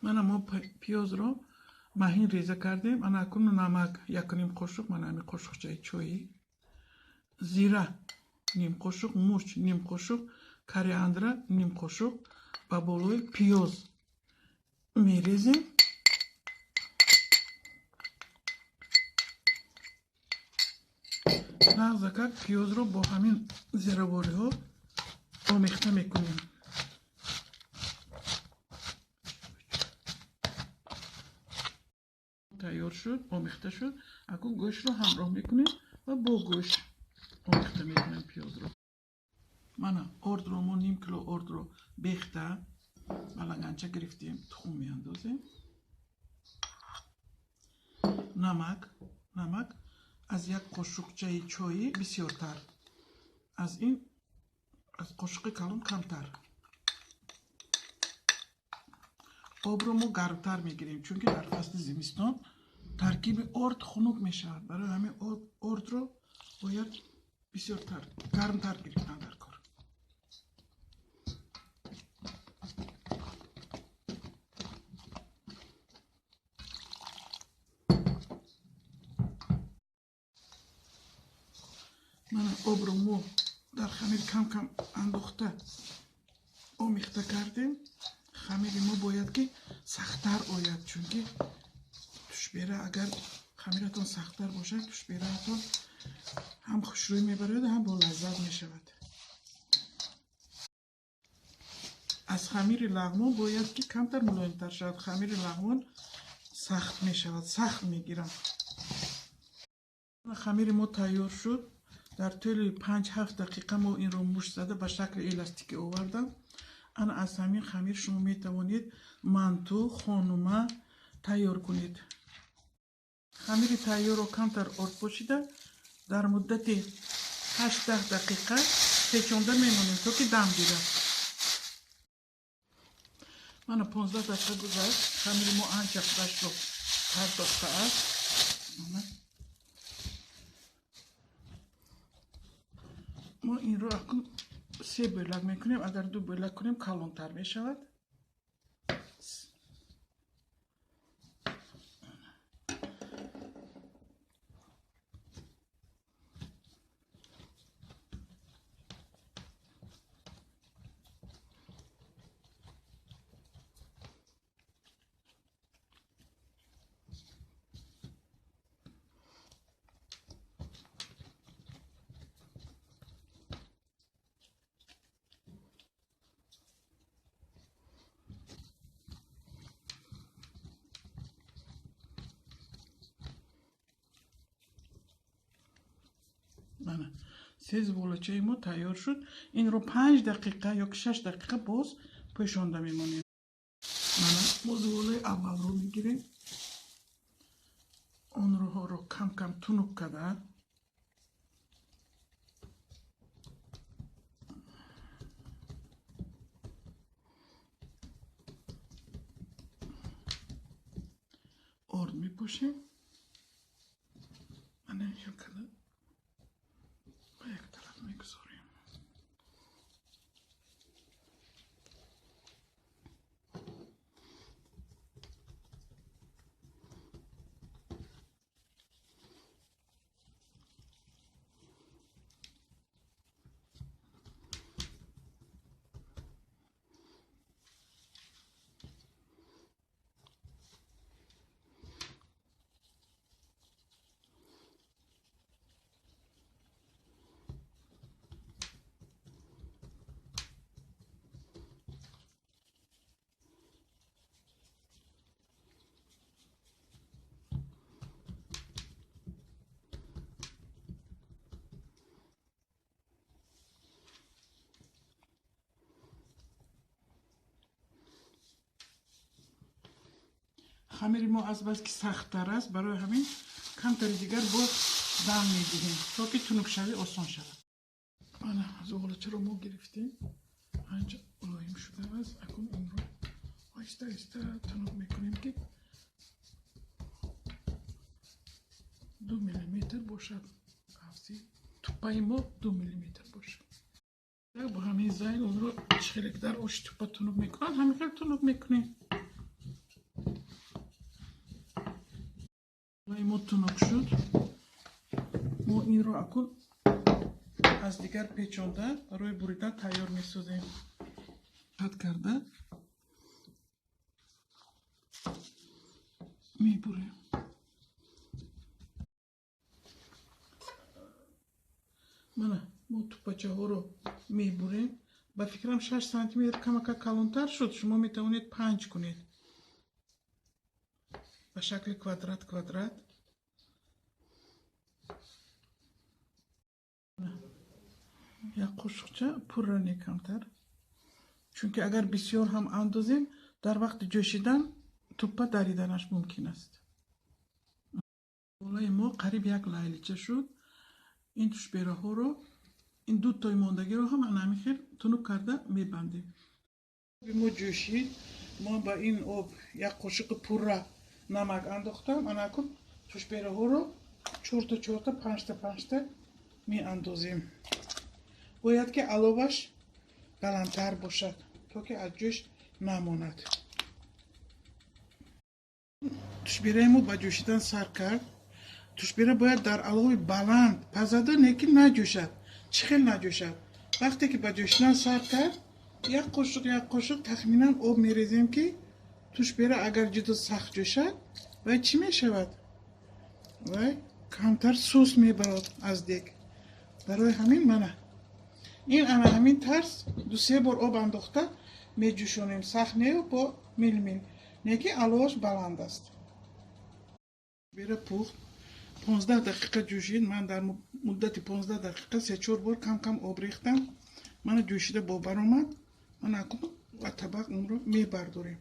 Мана мо пиёзро маҳин реза кардем. Ана акнун намак 1,5 қошуқ, мана ҳамин қошуқчаи чоӣ, зира ним қошуқ, мурч ним қошуқ, кориандра ним қошуқ ба болои пиёз мерезем. Нағзакак пиёзро бо ҳамин зиравориҳо омехта мекунем. Тайёр шуд, омехта шуд. Акнун гӯштро ҳамроҳ мекунем ва бо гӯшт омехта мекунем пиёзро. Мана ордро мо ним кило ордро бехта ба лаганча гирифтем, тухм меандозем. Намак аз як қошуқчаи чоӣ бисёртар, аз ин аз қошуқи калон камтар. Обро мо гармтар мегирем, чунки дар фасли зимистон таркиби орд хунук мешавад. Барои ҳамин ордро бояд бисёртар гармтар гирифтан дар кор. Мана обро мо дар хамир кам-кам андохта омехта кардем. Хамири мо бояд ки сахттар ояд, чунки тушбера агар хамиратон сахттар бошад, тушбераатон ҳам хушрӯй мебарояд, ҳам бо лаззат мешавад. Аз хамири лағмон бояд ки камтар мулоимтар шавад. Хамири лағмон сахт мешавад, сахт мегирад. Хамири мо тайёр шуд. Дар тӯли 5-7 дақиқа мо инро мушт зада ба шакли эластикӣ овардам. Ана аз ҳамин хамир шумо метавонед манту, хонума тайёр кунед. Хамири тайёрро камтар орд пошида дар муддати 8-10 дақиқа печонда мемонем, то ки дам гирад. Мана 15 дақиқа гузашт. Хамири мо анча худашро пардохтааст. Мо инро акнун 3 бӯлак мекунем. Агар 2 бӯлак кунем, калонтар мешавад. Мана се зуволачаи мо тайёр шуд. Инро 5 дақиқа ё 6 дақиқа боз пӯшонда мемонем. Мана мо зуволаи аввалро мегирем. Онроҳоро кам-кам тунук карда орд мепӯшем. Мана ин карда ба як тараф мегузорем. Хамири мо азбаски сахттар аст, барои ҳамин камтари дигар боз дам медиҳем, то ки тунукшавӣ осон шавад. Ана зуғолачаро мо гирифтем, анча мулоим шудааст. Акнун инро оҳиста оҳиста тунук мекунем, ки 2 миллиметр бошад. Қавси туппаи мо 2 миллиметр бошад. Бо ҳамин зайл онро хеле дар оши туппа тунук мекунанд, ҳамин хел тунук мекунем. Мо тунук шуд. Мо инро акун аз дигар печонда барои буридан тайёр месозем. Қат карда мебурем. Мана мо туппачаҳоро мебурем. Ба фикрам 6 сантиметр камака калонтар шуд. Шумо метавонед 5 кунед. Ба шакли квадрат квадрат. Як қошуқча пурра не камтар. Чунки агар бисёр ҳам андозем, дар вақти ҷӯшидан туппа дариданаш мумкин аст. Болаи мо қариб як лайлича шуд. Ин тушбераҳоро, ин дутои мондагиро ҳам ана ҳамин хел тунук карда мебандем. Оби мо ҷӯшид. Мо ба ин об як қошуқи пурра намак андохтам. Ана акун тушбераҳоро чорта чорта, панҷта панҷта меандозем. Бояд ки аловаш баландтар бошад, то ки аз ҷӯш намонад. Тушбераи мо ба ҷӯшидан сар кард. Тушбера бояд дар алови баланд пазада, лекин наҷӯшад. Чӣ хел наҷӯшад? Вақте ки ба ҷӯшидан сар кард, як қошуқ як қошуқ тахминан об мерезем, ки тушбера агар ҷудо сахт ҷӯшад, вай чӣ мешавад? Вай камтар сус мебарад аз дег. Барои ҳамин мана ин ана ҳамин тарз ду-се бор об андохта меҷӯшонем. Сахт нею бо мил-мил, лекин аловаш баланд аст. Бера пухт. 15 дақиқа ҷӯшид. Ман дар муддати 15 дақиқа се-чор бор кам-кам об рехтам. Мана ҷӯшида бо баромад. Мана акун ба табақ онро мебардорем.